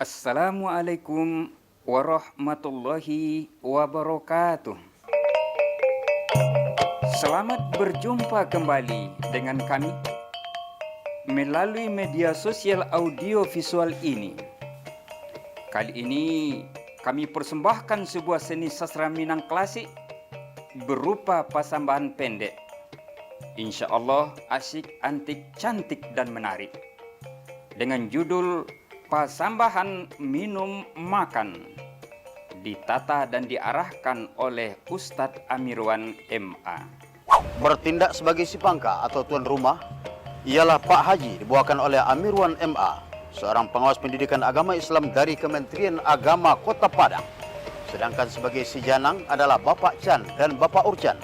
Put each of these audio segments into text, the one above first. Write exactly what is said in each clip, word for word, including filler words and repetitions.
Assalamualaikum warahmatullahi wabarakatuh. Selamat berjumpa kembali dengan kami melalui media sosial audio visual ini. Kali ini, kami persembahkan sebuah seni sastra Minang klasik berupa pasambahan pendek. Insya Allah, asyik, antik, cantik, dan menarik. Dengan judul Pasambahan Minum Makan, ditata dan diarahkan oleh Ustadz Amirwan M A. Bertindak sebagai si pangka atau tuan rumah ialah Pak Haji, dibawakan oleh Amirwan M A, seorang pengawas pendidikan agama Islam dari Kementerian Agama Kota Padang. Sedangkan sebagai si janang adalah Bapak Chan dan Bapak Urchan.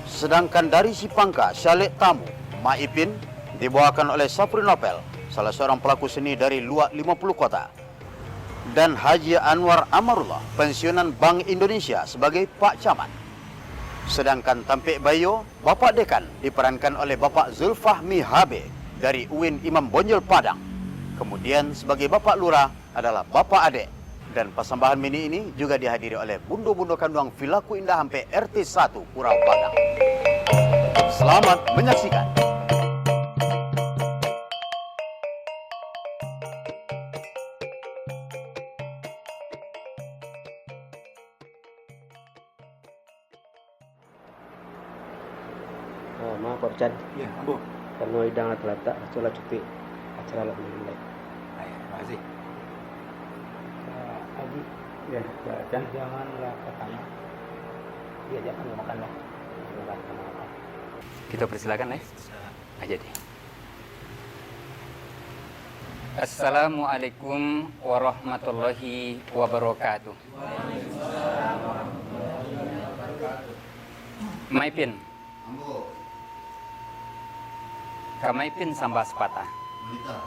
Sedangkan dari si pangka syalek tamu, Mak Ipin, dibawakan oleh Sapri Nopel, salah seorang pelaku seni dari Luak Limo Puluh Kota, dan Haji Anwar Amarullah, pensiunan Bank Indonesia, sebagai Pak Camat. Sedangkan tampek baiyo, Bapak Dekan, diperankan oleh Bapak Zulfahmi Habe dari UIN Imam Bonjol Padang. Kemudian sebagai Bapak Lurah, adalah Bapak Adek. Dan pasambahan mini ini juga dihadiri oleh bundo-bundo kanduang Pilaku Indah Ampek R T satu Kurau Padang. Selamat menyaksikan. Ah, maaf, Pak Chan. Ya, ambo. Karano hidang lah talatak, so lah cukuik. Acara lah buliah mulai. Baik, terima kasih. Ah, Haji. Ya, Pak Chan. Janganlah ka tangah. Ya, jangan makan lah. Janganlah ka tangah. Kita persilakan, eh. Ah, jadi. Assalamualaikum warahmatullahi wabarakatuh. Mak Ipin. Ambo. Ka Mak Ipin sambah sapatah. Malita.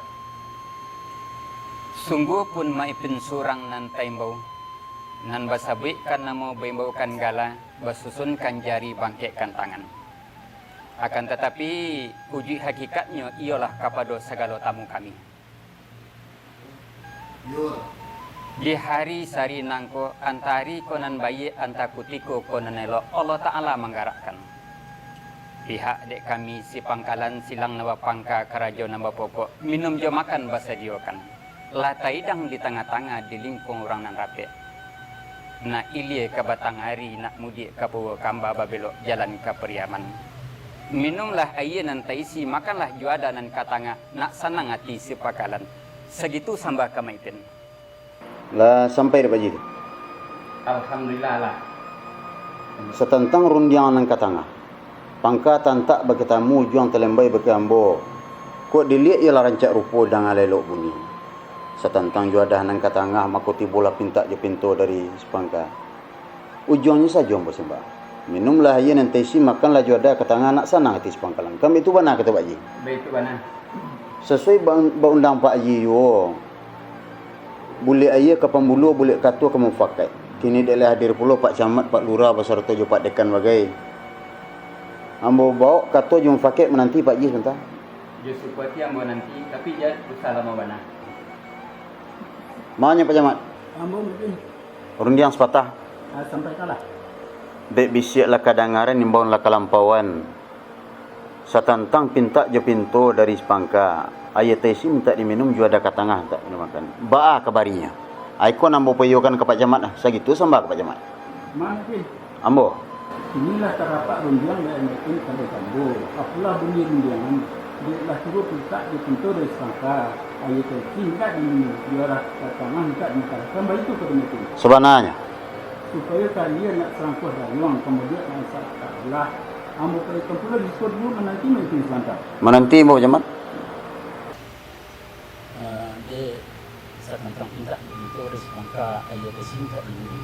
Sungguahpun Mak Ipin surang nan taimbau, nan basabuikkan namo, baimbaukan gala, basusunkan jari, bangkekkan tangan. Akan tatapi, ujuik hakikatnyo iyolah kapado sagalo tamu kami. Di hari sari nangko, antah ari ko nan baiak, antah kutiko ko nan elok, Allah Ta'ala manggarakkan. Pihak dek kami, si pangkalan, silang nan bapangka, karajo nan bapokok, minum jo makan basadiokan. Lah taidang di tangah-tangah, di lingkuang urang nan rapek. Nak ilia ka batang ari, nak mudiak ka Pulo Kamba, babelok jalan ka Pariaman. Minumlah aia nan taisi, makanlah juadah nan ka tangah, nak sanang ati si pangkalan. Sagitu sambah ka Mak Ipin. Lah sampai dek Pak Ji tu? Alhamdulillah lah. Satantang rundiang nan ka tangah. Pangka tantak bak kitamu, ujuang talembai bak ambo. Kok diliek iyo lah rancak rupo, danga lah elok bunyi. Satantang juadah nan ka tangah, mako tibolah pintak jo pinto dari si pangka. Ujuangnyo sajo ambo sambah. Minumlah aia nan taisi, makanlah juadah ka tangah, nak sanang ati si pangkalan. Kan baitu bana kato Pak Ji? Baitu bana. Sasuai ba-, baundang Pak Ji juo. Bulek aia ka pambuluah, bulek kato ka mufakaik. Kini dek lah hadir pulo Pak Camat, Pak Lurah basarato jo Pak Dekan bagai. Ambo baok kato jo mufakaik mananti Pak Ji sabanta. Jo suko ati ambo nanti, tapi jan usah lamo bana. Ma nyo Pak Camat? Ambo mungkin. Rundiang sapatah. Ah, sampaikanlah. Dek bisiak lah kadangaran, imbauan lah kalampauan. Satantang pintak jo pinto dari si pangka, aia taisi mintak diminum, juadah ka tangah mintak dimakan. Baa kabarinyo? Ai ko nan ambo paiyokan ka Pak Camat lah, sagitu sambah ka Pak Camat. Mano, Pi? Ambo. Inilah tarapak rundiang dari Mak Ipin kabake ambo. Apolah bunyi rundiang? Dek lah tibo pintak jo pinto dari si pangka, aia taisi mintak diminum, juadah ka tangah mintak dimakan. Kan baitu kato Mak Ipin? Sabananyo. Supayo kalian nak salangkuah dayuang, kamudian nak salah kalah. Ambo paiyokan pulo di siko dulu mananti Mak Ipin sabanta. Mananti ambo, Camat. Ah, dek, satantang pintak jo pinto dari si pangka, aia taisi mintak diminum,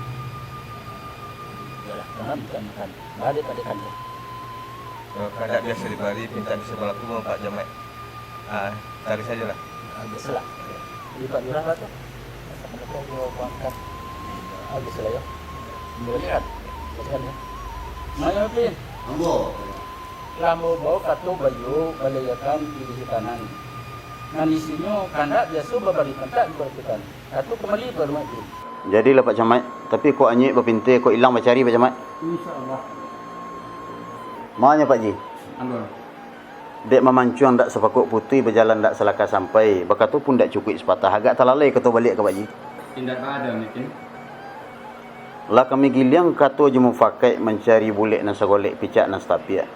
juadah ka tangah mintak dimakan. Baa dek Pak Dekan tu? Kalau kandak biaso dibari, pintak biaso balaku, Pak Camat. Ah, taruih sajolah. Ah, biasolah. Di Pak Lurah lah tu. Asa pandapek jo pangka. Ah, biasolah yo. Ambo baliak kan? Bacokan yo. Mano, Pin? Ambo. Lah ambo baok kato baiyo, baliakan di hitanan. Nan isinyo kandak biaso babari pantak di paratukan. Atau kembali ke rumah tu. Jadilah, Pak Camat, tapi kok anyuik bapintai, kok ilang bacari, Pak Camat. Insya Allah. Manyo, Pak Ji? Alun. Dek mamancuang dak sapakuk putuih, bajalan dak salakah sampai, bakato pun dak cukuik sapatah, agak talalai kato baliak ka Pak Ji. Indak baa doh, Maikin. Lah kami giliang kato jo mufakaik mancari bulek nan sagolek, picak nan satapiak.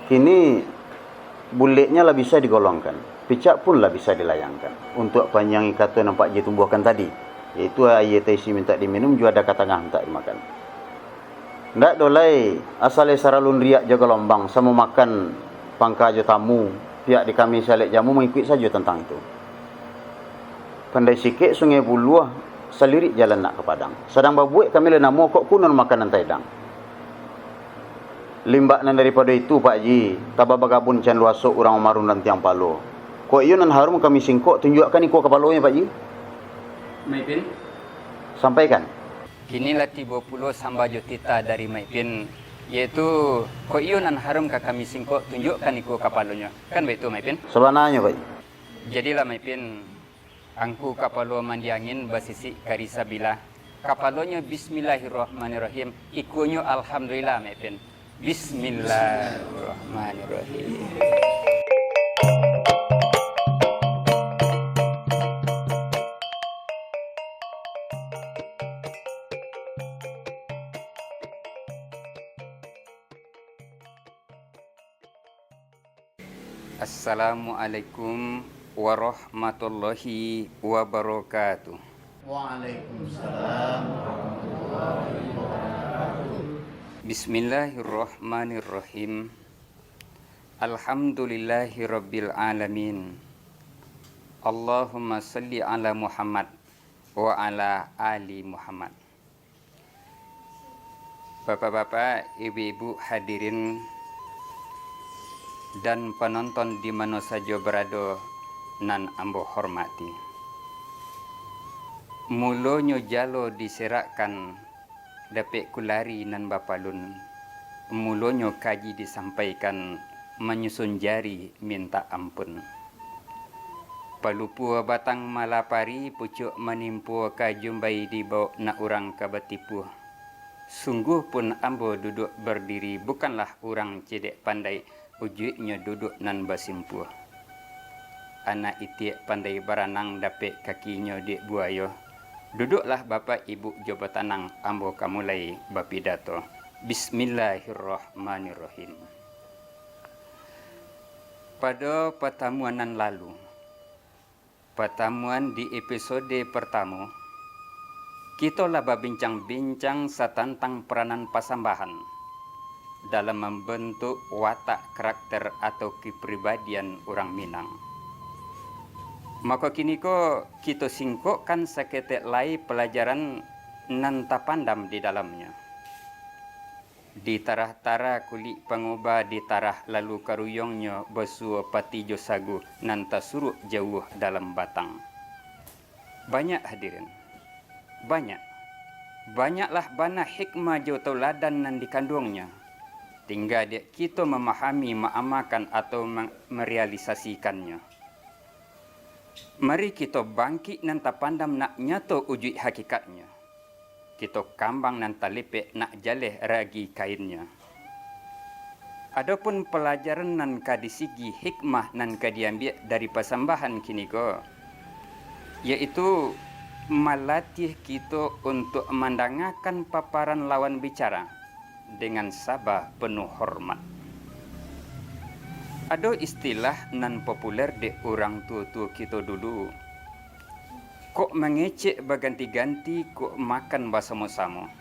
Kini, buleknyo lah bisa digolongkan, picak pun lah bisa dilayangkan. Untuak panjang kato nan Pak Ji tumbuahkan tadi, yaitu aia taisi mintak diminum, jo ado ka tangah mintak dimakan. Ndak doh lai, asal saralun riak jo galombang, samo makan pangka jo tamu, pihak di kami salek jamu mangikuik sajo tantang itu. Pandai Sikek Sungai Buluah, salirik jalan nak ka Padang. Sadang babuek kami lah namo, kok kunun makanan taidang. Limbak nan daripado itu, Pak Ji, taba bagabun cando asok urang mamarun rantiang palo. Kok iyo nan harum kami singkok, tunjuakkan iko kapalonyo, Pak Ji. Maikin. Sampaikan. Kini lah tibo pulo samba jo titah dari Maikin, yaitu, kok iyo nan harum ka kami singkok, tunjuakkan iko kapalonyo. Kan baitu, Maikin? Sabananyo, Pak Ji. Jadilah, Maikin, angku kapalo mandi angin basisik kari sabilah. Kapalonyo bismillahirrahmanirrahim, ikonyo alhamdulillah, Maikin. Bismillahirrahmanirrahim. Assalamualaikum warahmatullahi wabarakatuh. Waalaikumsalam warahmatullahi wabarakatuh. Bismillahirrahmanirrahim. Alhamdulillahirabbil alamin. Allahumma shalli ala Muhammad wa ala ali Muhammad. Bapak-bapak, ibu-ibu, hadirin dan panonton di mano sajo barado nan ambo hormati. Mulonyo jalo diserakkan, dapek kulari nan bapalun. Mulonyo kaji disampaikan, manyusun jari mintak ampun. Palupua batang malapari, pucuak manimpo ka jumbai, dibawok nak urang ka batipuah. Sungguah pun ambo duduak bardiri, bukanlah urang cadiak pandai, ujuiknyo duduak nan basimpuah. Anak itiak pandai baranang, dapek kakinyo diak buayo. Duduaklah bapak ibu jo batanang, ambo ka mulai bapidato. Bismillahirrahmanirrahim. Pado patamuan nan lalu, patamuan di episode partamo, kito lah babincang-bincang satantang peranan pasambahan dalam mambantuk watak, karakter, atau kepribadian urang Minang. Mako, kiniko kito singkokkan saketek lai palajaran nan tapandam di dalamnyo. Ditarah-tarah kulik panguba, ditarah lalu karuyongnyo basuo pati jo sagu nan tasuruak jauah dalam batang. Banyak, hadirin, banyak. Banyaklah bana hikmah jo tauladan nan dikanduangnyo. Tingga dek kito mamahami, maamakan, atau ma-, marealisasikan-nyo. Mari kito bangkik nan tapandam nak nyato ujuik hakikatnyo. Kito kambang nan talepek nak jaleh ragi kainnyo. Adopun palajaran nan ka disigi, hikmah nan ka diambiak dari pasambahan kiniko, yaitu malatiah kito untuak mandangakan paparan lawan bicara dengan saba, penuh hormat. Ado istilah nan populer dek urang tuo-tuo kito dulu, "Kok mangecek baganti-ganti, kok makan basamo-samo."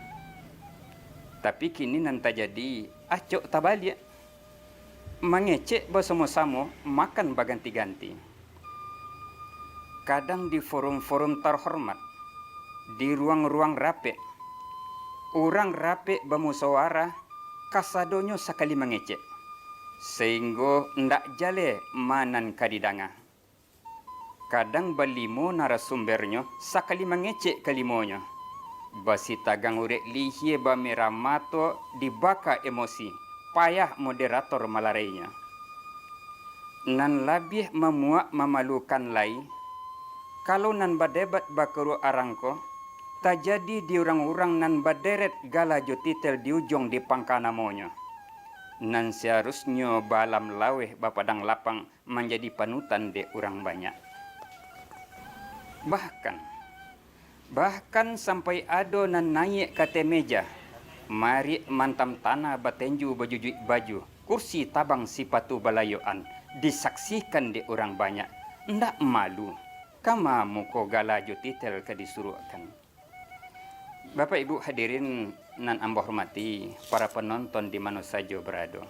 Tapi kini nan tajadi acok tabaliak, mangecek basamo-samo, makan baganti-ganti. Kadang di forum-forum tarhormat, di ruang-ruang rapek, urang rapek bamusawarah, kasadonyo sakali mangecek, sainggo ndak jaleh ma nan ka didanga. Kadang balimo narasumbernyo, sakali mangecek kalimonyo, basitagang urek lihia, bamerah mato, dibaka emosi, payah moderator malarainyo. Nan labiah mamuak mamalukan lai, Kalau nan badebat bakaruak arang ko tajadi di urang-urang nan baderet gala jo titel di ujuang di pangka namonyo, nan seharusnyo baalam laweh bapadang lapang manjadi panutan dek urang banyak. Bahkan, bahkan sampai ado nan naiak ka ateh meja, mariak mantam tanah batenju bajujuik baju, kursi tabang sipatu balayokan, disaksikan dek urang banyak. Ndak malu, kama muko gala jo titel ka disuruakkan. Bapak Ibu hadirin nan ambo hormati, para panonton di mano sajo barado.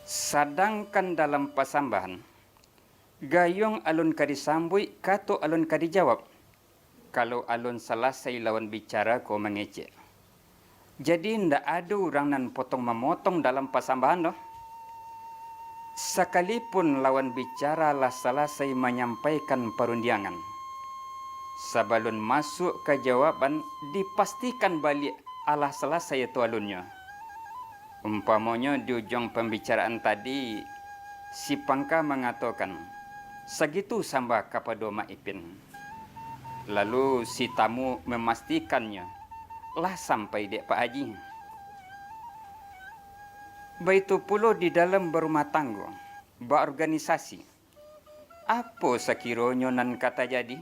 Sadangkan dalam pasambahan, gayuang alun ka disambuik, kato alun ka dijawab, kalau alun salasai lawan bicara ko mangecek. Jadi, indak ado urang nan potong-mamotong dalam pasambahan doh. Sakalipun lawan bicara lah salasai manyampaikan parundiangan, sabalun masuak ka jawaban, dipastikan baliak alah salasai atau alunnyo. Umpamonyo, di ujuang pambicaraan tadi, si pangka mangatokan, "Sagitu samba kapado Mak Ipin." Lalu si tamu mamastikannyo, "Lah sampai dek Pak Haji." Baitu pulo di dalam barumah tanggo, baorganisasi. Apo sakironyo nan ka tajadi?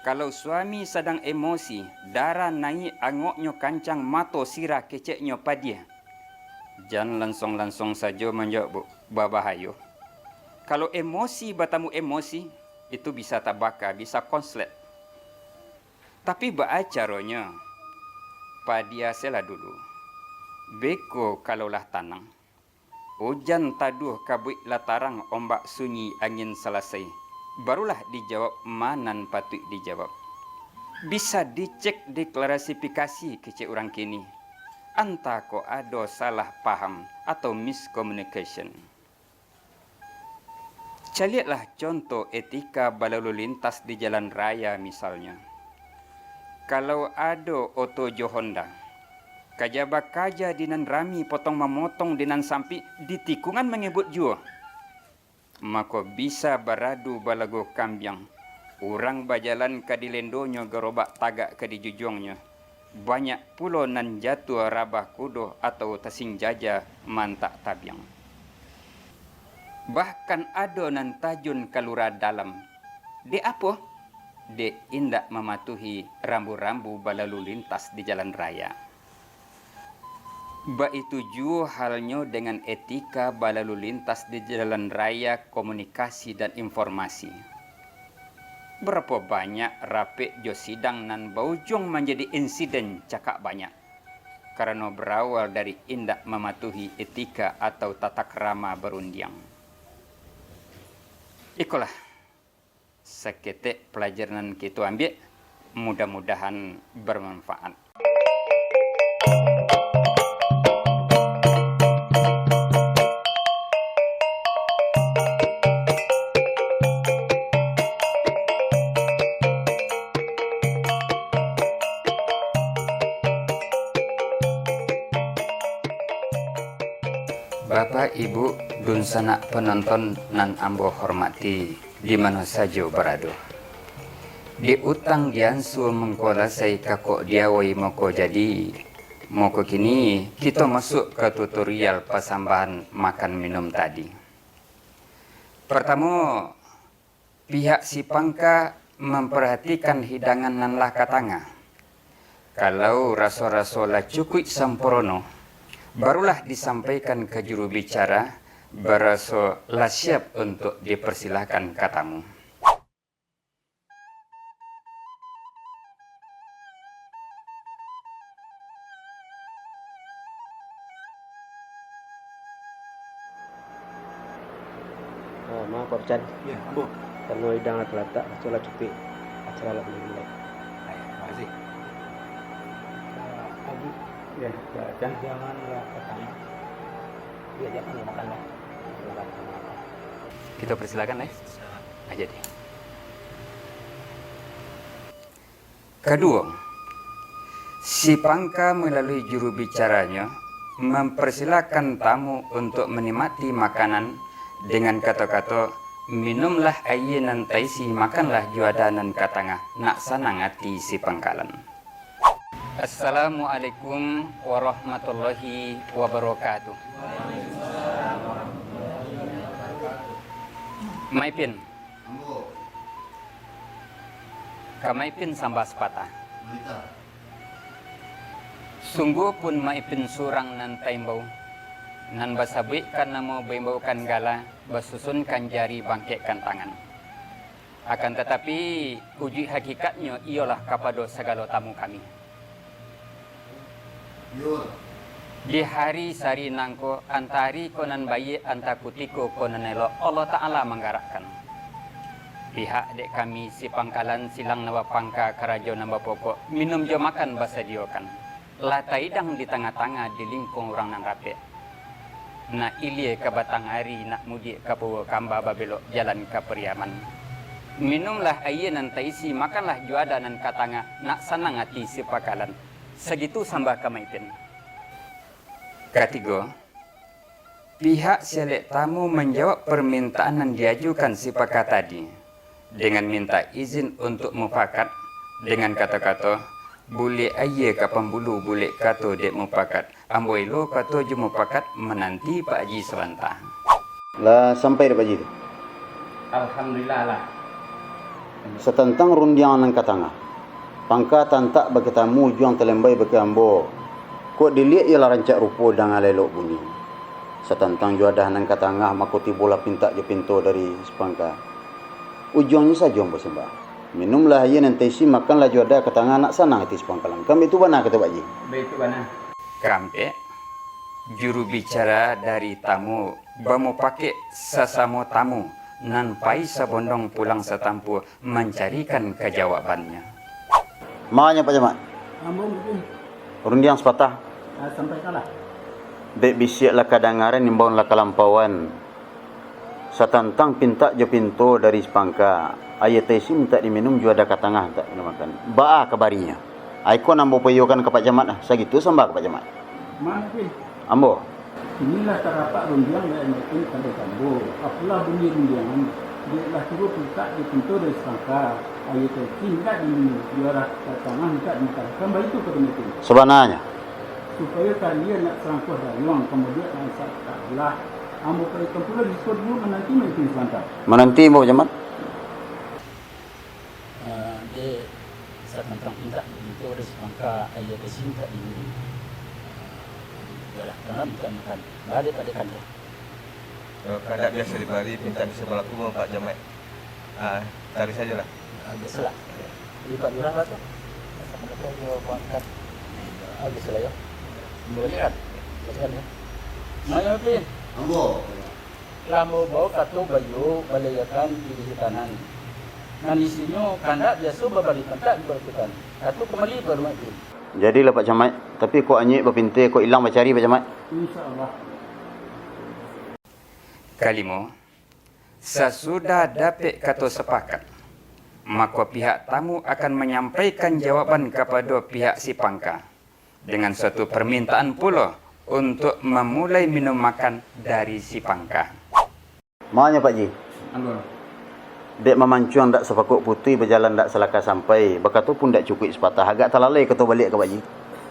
Kalau suami sadang emosi, darah naiak, angoknyo kancang, mato sirah, keceknyo padiah, jan lansuang-lansuang sajo manjawab, Bu, babahayo. Kalau emosi batamu emosi, itu bisa tabaka, bisa konslet. Tapi baa caronyo? Padiah selah dulu. Beko kalau lah tanang, ujan taduah, kabuik lah tarang, ombak sunyi, angin salasai, barulah dijawab ma nan patuik dijawab. Bisa dicek, diklarifikasi, kecek urang kini. Antah kok ado salah paham atau miscommunication. Caliaklah contoh etika balalu lintas di jalan raya misalnyo. Kalau ado oto jo Honda, kaja bakaja di nan rami, potong mamotong di nan sampik, di tikungan mangebut juo, mako bisa baradu balago kambiang, urang bajalan ka dilendonyo, garobak tagak ka dijujuangnyo, banyak pulo nan jatuah rabah kudo atau tasinjaja mantak tabiang. Bahkan ado nan tajun ka lurah dalam. Dek apo? Dek indak mamatuhi rambu-rambu balalu lintas di jalan raya. Baitu juo halnyo dengan etika balalu lintas di jalan raya, komunikasi, dan informasi. Barapo banyak rapek jo sidang nan baujuang manjadi insiden cakak banyak, karano barawal dari indak mamatuhi etika atau tata krama barundiang. Ikolah saketek palajaran nan kito ambiak, mudah-mudahan bermanfaat. Bapak, Ibu, dunsanak panonton nan ambo hormati, di mano sajo barado. Di utang diansua mangko lasai, kakok diawai mako jadi. Mako kini, kito masuak ka tutorial pasambahan makan minum tadi. Partamo, pihak si pangka mamparhatikan hidangan nan lah ka tangah. Kalau raso-raso lah cukuik sampurno, barulah disampaikan ka juru bicara, baraso lah siap untuak diparsilakan ka tamu. Ah, maaf, Pak Pecan. Ya, ambo. Karano hidang lah talatak, raso lah cukuik, acara lah buliah dimulai. Baik, makasih. Ah, Abu. Ya, Pak Pecan. Janganlah pertama. Ya, jangan makan lah. Kita persilakan, eh. Ah, jadi. Kaduo, si pangka malalui juru bicaranyo mamparsilakan tamu untuak manikmati makanan dengan kato-kato, Minumlah aia nan taisi, makanlah juada nan ka tangah, nak sanang ati si pangkalan. Assalamualaikum warahmatullahi wabarakatuh. Maipin. Ambo. Ka Maipin sambah sapatah. Maitah. Sungguahpun Maipin surang nan taimbau, nan basabuikkan namo, baimbaukan gala, basusunkan jari, bangkekkan tangan. Akan tatapi, ujuik hakikatnyo iyolah kapado sagalo tamu kami. Iyolah. Di hari sari nangko, antah ari ko nan baiak, antah kutiko ko nan elok, Allah Ta'ala manggarakkan. Pihak dek kami si pangkalan silang nan bapangka, karajo nan bapokok, minum jo makan basadiokan. Lah taidang di tangah-tangah, di lingkuang urang nan rapek. Nak ilia ka batang ari, nak mudiak ka pulo kamba, babelok jalan ka Pariaman. Minumlah aia nan taisi, makanlah juada nan ka tangah, nak sanang ati si pangkalan. Sagitu sambah ka Maipin. Katigo, pihak si alek tamu manjawab parmintaan nan diajukan si pangka tadi, dengan minta izin untuak mufakat, dengan kato-kato, "Bulek aia ka pambulu, bulek kato dek mufakat. Ambo elo kato jo mufakat, mananti Pak Haji sabanta." Lah sampai dek Pak Haji tu? Alhamdulillah lah. Satantang rundiang nan ka tangah, pangka tantak bake tamu, ujuang talembai bake ambo. Kok diliek iyo lah rancak rupo, danga lah elok bunyi. Satantang juadah nan ka tangah, mako tibolah pintak jo pinto dari si pangka. Ujuangnyo sajo ambo sambah. Minumlah aia nan taisi, makanlah juadah ka tangah, nak sanang ati si pangkalan. Kan baitu bana kato Pak Haji? Baitu bana. Kaampek, juru bicara dari tamu bamupakek sasamo tamu, nan pai sabondong pulang satampuah mancarikan kajawabannyo. Manyo, Pak Camat? Ambo mungkin. Rundiang sapatah. Ah, sampaikanlah. Dek bisiak lah kadangaran, imbauan lah kalampauan. Satantang pintak jo pinto dari si pangka, aia taisi mintak diminum, juadah ka tangah mintak dimakan. Baa kabarinyo? Ai ko nan ambo paiyokan ka Pak Camat lah, sagitu sambah ka Pak Camat. Mano, Pin? Ambo. Inilah tarapak rundiang dari Mak Ipin kabake ambo. Apolah bunyi rundiang? Dek lah tibo pintak jo pinto dari si pangka, aia taisi mintak diminum, juadah ka tangah mintak dimakan. Kan baitu kato Mak Ipin? Sabananyo. Supayo kalian nak salangkuah dayuang, kamudian nak isak tak belah. Ambo paiyokan pulo di siko dulu, mananti Mak Ipin sabanta. Mananti ambo, Pak Camat. Ah, dek, satantang pintak jo pinto dari si pangka, aia taisi mintak diminum, ah, juadah ka tangah mintak dimakan. Baa dek Pak Dek Kandang? Kalau kandak biaso dibari, pintak biaso balaku, Pak Camat. Ah, cari sajolah. Ah, biasolah. Di Pak Lurah lah tu. Asa marapo jo pangkat. Ah, biasolah yo. Boleh kan? Biaso kan yo? Mano, Pin? Ambo. Lah ambo bao kato baiyo, baliakan di hitanan. Nan isinyo kandak biaso babari pantak di balatukan. Kato kumbali barumaik, Pin. Jadilah, Pak Camat, tapi kok anyuik bapintai, kok ilang bacari, Pak Camat. Insya Allah. Kalimo, sasudah dapek kato sapakat, mako pihak tamu akan manyampaikan jawaban kapado pihak si pangka, dengan suatu parmintaan pulo untuak mamulai minum makan dari si pangka. Manyo, Pak Ji. Ambo. Dek mamancuang dak sapakok putui, bajalan dak salaka sampai, bakato pun dak cukuik sapatah, agak talalai kato baliak ka, Pak Ji.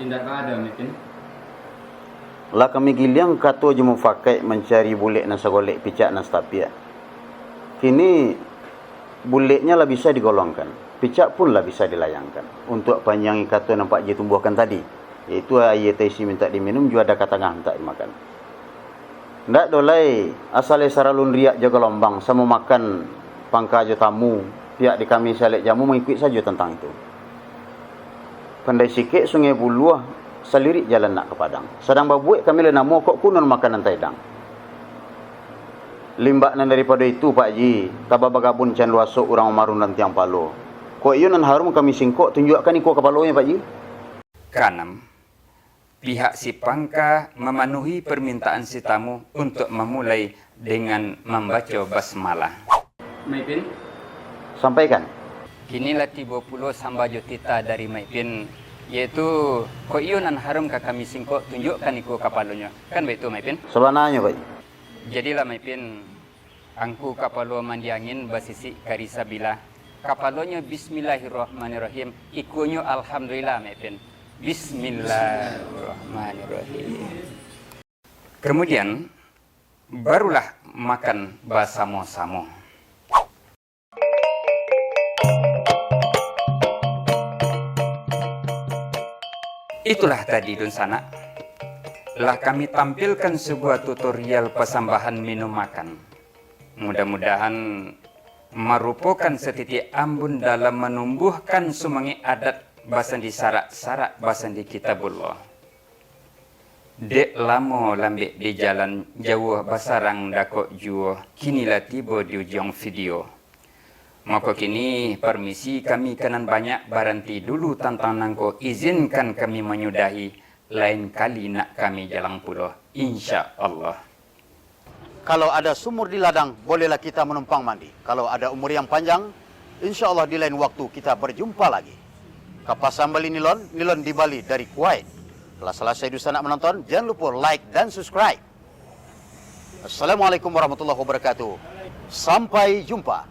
Indak baa doh, Mak Ipin. Lah kami giliang kato jo mufakaik mancari bulek nan sagolek, picak nan satapiak. Kini, buleknyo lah bisa digolongkan, picak pun lah bisa dilayangkan. Untuak panjangi kato nan Pak Ji tumbuahkan tadi, yaitu aia taisi mintak diminum, juadah ka tangah mintak dimakan. Ndak doh lai, asal saralu riak jo galombang, samo makan pangka jo tamu, pihak di kami si alek jamu mangikuik sajo tantang itu. Pandai Sikek, Sungai Buluah, salirik jalan nak ka Padang. Sadang babuek kami lai namo, kok kuno nan makan nan taidang. Limbak nan daripado itu, Pak Ji, taba bagabun cando asok, urang mamarun rantiang palo. Kok iyo nan harum kami singkok, tunjuakkan iko kapalonyo, Pak Ji. Kaanam, pihak si pangka mamanuhi parmintaan si tamu untuak mamulai dengan mambaco basmalah. Mak Ipin. Sampaikan. Kini lah tibo pulo sambah jo titah dari Mak Ipin, yaitu, kok iyo nan harum ka kami singkok, tunjuakkan iko kapalonyo. Kan baitu, Mak Ipin? Sabananyo, Pak Ji. Jadilah, Mak Ipin, Angku kapalo mandi angin basisik kari sabilah. Kapalonyo bismillahirrahmanirrahim, ikuanyo alhamdulillah, Mek Pin. Bismillahirrahmanirrahim. Kemudian, barulah makan basamo-samo. Itulah tadi, dunsanak, lah kami tampilkan sebuah tutorial pasambahan minum makan. Mudah-mudahan marupokan satitik ambun dalam manumbuahkan sumangek adat basandi sarak-sarak basandi Kitabullah. Dek lamo lambek di jalan, jauah basarang dakok juo, kini lah tibo di ujuang video. Mako kini, parmisi kami ka nan banyak baranti dulu tantang nangko, izinkan kami manyudahi, lain kali nak kami jalang pulo, insya Allah. Kalau ada sumur di ladang, bolehlah kita manumpang mandi. Kalau ada umur yang panjang, insya Allah di lain waktu kita berjumpa lagi. Kapasan Bali Nilon, nilon di Bali dari Kuwait. Lah salasai dunsanak manonton, jan lupo like dan subscribe. Assalamualaikum warahmatullahi wabarakatuh. Sampai jumpa.